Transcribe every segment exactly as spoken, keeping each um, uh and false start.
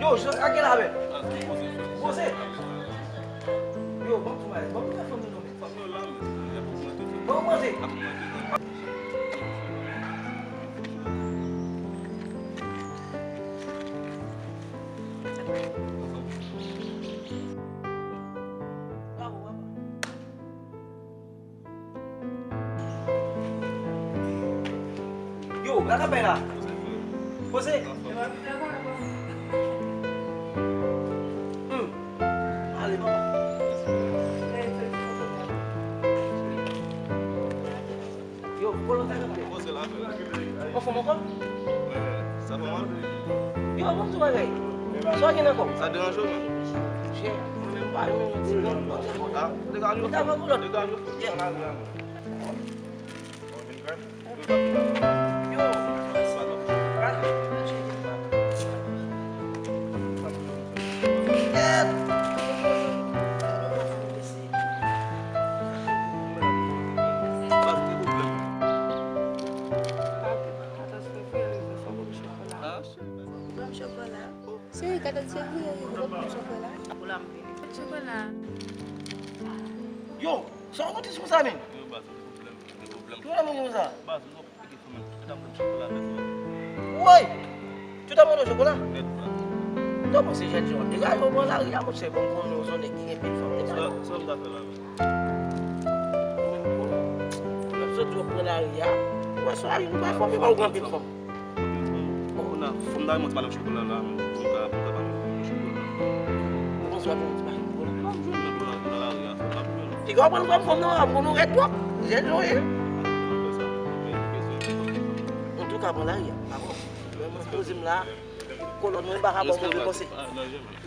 Yo, Jean, a ki la men? Poze. Yo, ban m tou bagay. Ban m tou bagay fanm nan non men. Ban m manje. Bravo, papa. Yo, gade bagay la. Poze. Hmm. Ale, papa. Yo, kolon ta kanpe. Anfòm ankò? Yo, bon ti bagay. Sa w gen nan kò w? Sa deranje w menm? Chè, mwen menm pa yon ti bon, bon ti bon. Ah, degaje w. Degaje w. Degaje w. Yeah. Yo. Ban m chokola. Cheri, katòz fevriye rive, ban m chokola. Chokola. Yo, sa w kontis konsa menm? Yo, baz, yon pwoblèm. Yon pwoblèm. Ki pwoblèm ou gen konsa? Baz, Woy! Tout ap mande w chokola? Nèt, baz. Ou ta panse jèn jan w ap degaje w pran lari a, monchè, bon, m konnen w se yon nèg ki gen pil fanm, degaje w. Sa, sa w ta fè la menm? Lè w soti w ap pran lari a, ou wè sou lari nou bay fanm, yo ba w gen anpil fanm. Bon, kounye a, fò m ta jwenn yon ti madanm chokola la, menm, pou m ka, pou m ka ba m yon chokola. Ou panse w ap jwenn yon ti madanm chokola? M ap jwenn, men, kounye a, nan lari a, fò m ap jwenn. Piga w pran kòm fanm nan, ap konnen w rèd twòp. Jèn jan w ye. Antouka, pran lari a, dakò? Mwen, mwen poze m la, kolòn mwen pa ka ba w move konsèy.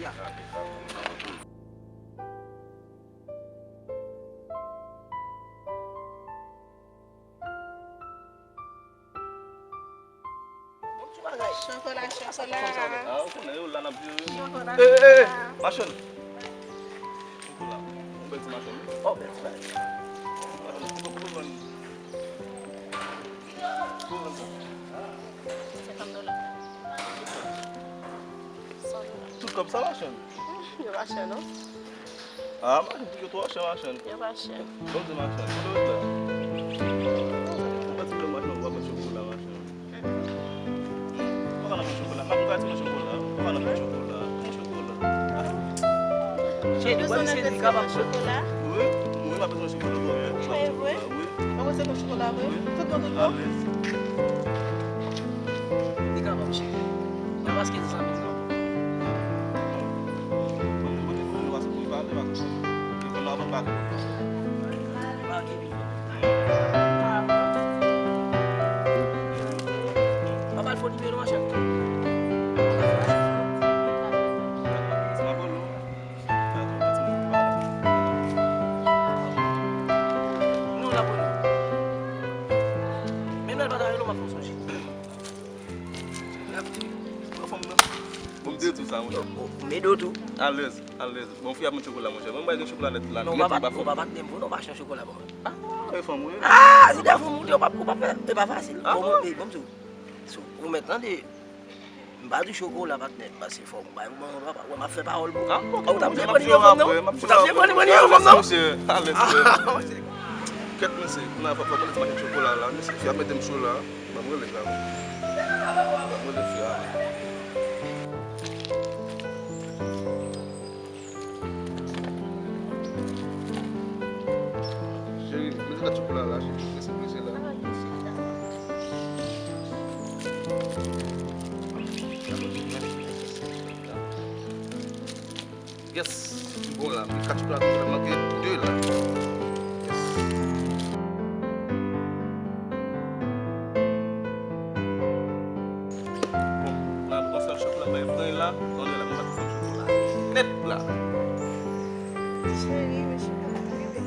Ya. Bon ti bagay. Chokola, chokola. Ah, ou konnen yo la n ap jere. Chokola, eh, eh, eh, chokola. Machann. Chokola. Yon bèl ti machann, wi. Oh, bèl ti bagay. Machann, ou konn vann. Ou konn vann sa? Senkant dola. San dola. Tout kòb sa machann? Yo pa chè, non. Ah, machann, yo twò chè, machann. Yo pa chè. Bon, di machann, kote w ret la? Ou pa ti blan machann, ou pa mèt chokola, machann. Ou pa ka nan mwen chokola. M ap gade mwen chokola. Ou pa ka nan mwen chokola. Mwen chokola. Ah. Cheri, wè misye di kapab chokola. Wi, wi, m ap bezwen chokola, wi. Cheri, wi. Wi. Ou pa mwen se chokola, wi. Wi. Tout bon, tout bon. Alèz. Li kapab, cheri. Nan paske li sanble. Bon, m te di w sa, monchè. Ou mede w tou. Alèz, alèz. Bon, fi ap mete chokola, monchè. Mwen, m bay gen chokola nèt la. Non, ou pa, ou pa patnè m pou non, pa chan chokola, bon. Ah, e fanm ou ye? Ah, si de fanm ou te, ou pa, ou pa fè, e pa fasil. Ah, bon, bon. E, bon, m di w. Si ou mèt tande, m pa di chokola patnè, paske fò m bay ou manman papa. Wè, m ap fè pawòl pou ou. Ah, ok, ou t ap depann yon fanm, non? Ou t ap depann yon fanm, non? Alèz, monchè. Alèz, frè. Kèt, mesye. Kounye a, fò, fò mwen ti mache chokola la, mesye. Fi ap mete m cho la. Ban m rele la. Ban m rele fi a. Cheri, mete kat chokola la, cheri. Prese, prese la. Yes, bon la. Mete kat chokola, manke de la. Yes. Bon, la, nou pa fè chokola, bay pran la, on la, nou pa fè chokola. Nèt la. Cheri, men chokola, bebe.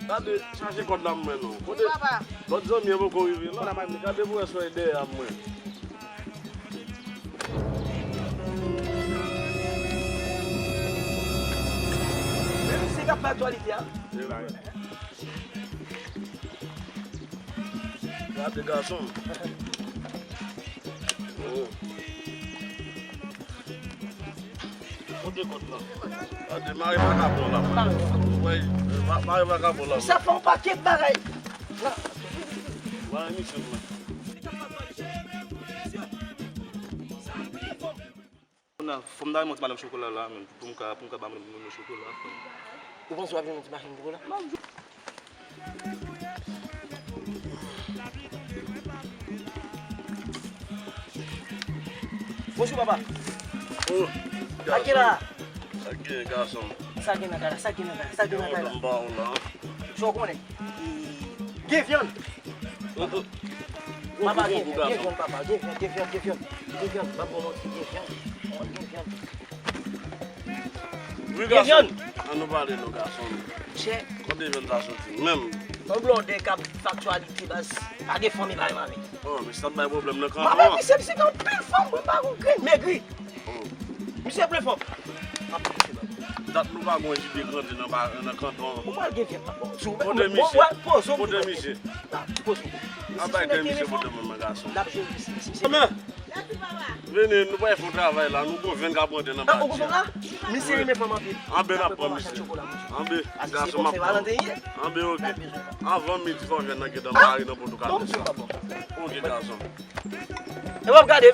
Gade, chache kòd la mwen non. Kote lòt zanmi an poko rive la. Gade pou wè si w dèyè a mwen. Men misye k ap fè aktyalite a. Gade gason. Oh. Kote kòd lan? Gade, mare vakabon la. Mare vakabon. Wi, ma-, mare vakabon la. Sa fè yon pakèt bagay. Mare misye la. Fò m ta remonte madanm chokola la, menm, pou m ka, pou m ka ba madanm chokola. Ou panse w ap jwenn yon ti machin chokola? Bonjou, papa. Oh, sa gen la? Sa gen, gason? Sa gen nan kay la? Sa gen nan kay la? Sa gen nan kay la? Sa w konnen? Gen vyann. Papa, gen vyann, gen vyann, papa. Gen vyann, gen vyann, gen vyann. Gen vyann, m ap ba w manti, gen vyann. Gen vyann. Wi, gason. An nou pale non, gason. Chè. Kote vyann sa soti? Menm. Yon blòdè k ap fè aktyalite, baz. Pa gen fanmi, pa gen mari. Oh, men sa bay pwoblèm nan kanton an. Misye, misye gen anpil fanm, mwen pa gon grenn megri. Oh. Misye plen fanm. Dat nou pa gon jide grandi nan ba-, nan kanton an. Ou pral gen vyann, papa. Kote misye? Kote misye? Poze w. A bay de misye pote mwen, gason. L ap jere misye, misye. Vini, nou pral fè yon travay la, nou gon vyann k ap rantre nan bati a. Misye renmen fanm anpil. Anben n ap pran misye. Anben, gason m ap pran. Anben, oke. Avan midi fò vyann nan gentan mare nan poto kafe sa. Oke, gason. E w ap gade.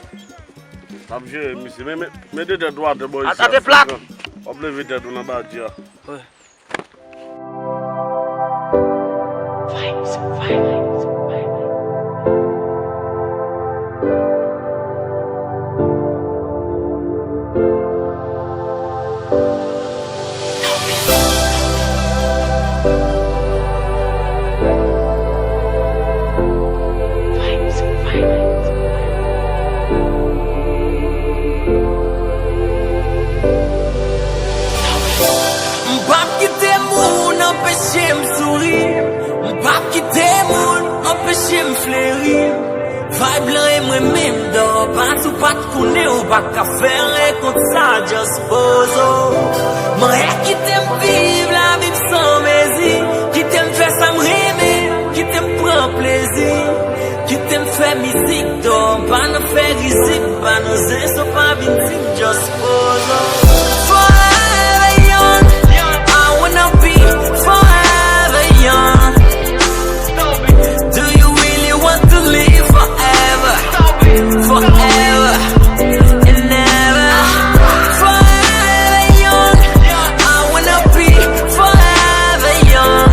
N ap jere misye. Men, men, men de tèt ou atè bò isi a. W ap leve tèt ou nan bati a. M p ap kite moun anpeche m souri. M p ap kite moun anpeche m fleri. Vibe lan e mwen menm dò, pa tou pa t konnen ou pa ka fè anyen kont sa, just poze w. Mwen kite m viv lavi m san mezi, kite m fè sa m renmen, kite m pran plezi. Kite m fè mizik dò, m pa nan fè rizib, m pa nan zen, so pa vin di m just poze w. Forever young, I wanna be forever young. Do you really want to live forever? Forever and ever. Forever young, I wanna be forever young.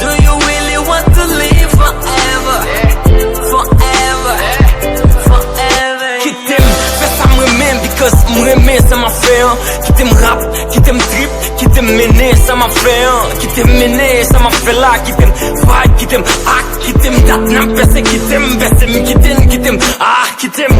Do you really want to live forever? Forever, forever. Kite m fè sa m renmen, because m renmen sa m ap fè an. Kite m rap, kite m trip, kite m mennen sa m ap fè an. Kite m mennen sa m ap fè la, kite m vibe, kite m act, kite m dat n ap pèse, kite m pèse, m kite n, kite m ah. Kite m,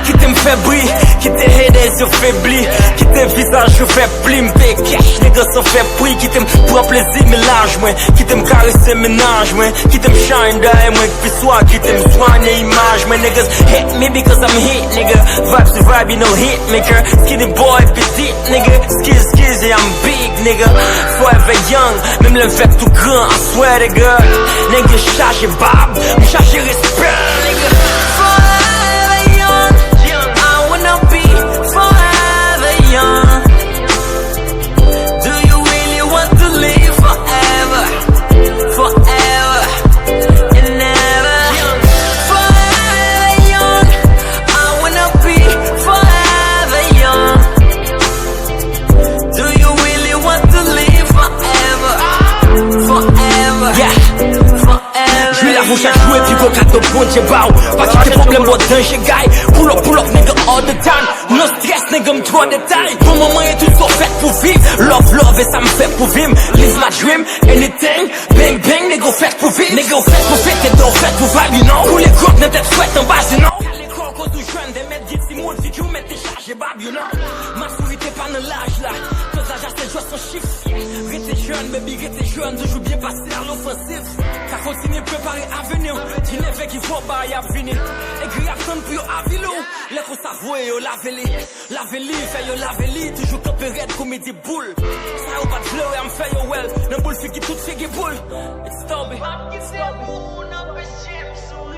kite m fè bri, kite haters yo febli, kite vizaj yo fè pli, m peye cash, nèg san fè pri, kite m pran plezi mennaj mwen, kite m karese mennaj mwen, kite m shine dèyè mwen k pi swa, kite m swanye imaj mwen, niggas hate me because I'm hit, nigga, vibe sou vibe, you know, hit maker, skinny boy, petit, nigga, excuse, excuse, yeah, I'm big, nigga, forever young, menm lè m fèk tou gran, I swear to God, nèg yo chaje bab, m chaje respè, nigga. Forever young, I wanna be forever young. Do you really want to live forever? Forever and ever. Forever young, I wanna be forever young. Do you really want to live forever? Forever. Yeah. Forever. Jwi lavi w chak jou epi gon kado Bondye ba w. Pa kite pwoblèm ba w danje, guy. Pull up, pull up, nigga, all the time. No stress, nigga, m twò detay. Bon moman e tout sa w fèt pou viv. Love, love, e sa m fè pou vi m. Live my dream, anything. Bang, bang, nigga, w fèt pou viv. Nigga, w fèt pou fete, dan w fèt pou vibe, you know. Koule gròg nan tèt fwèt anba, you know. Kale kò w koz ou jwenn de mèt di timoun, figi w mèt te chaje bab, you know. Matirite pa nan laj la. Koz laj la se just yon chif. Rete jèn. Baby rete jèn, toujou byen pase a lofansiv. Sa kontinye prepare avni w. Di neve ki fò ba y ap vini. Egri ap tann pou yo avili w. Lè konsa voye yo lave li. Lave li, fè yo lave li. Toujou kanpe rèd kou midi boul. Sa yo pa t vle wè m fè yo wè l. Nan boul figi tout figi boul. It's Toby.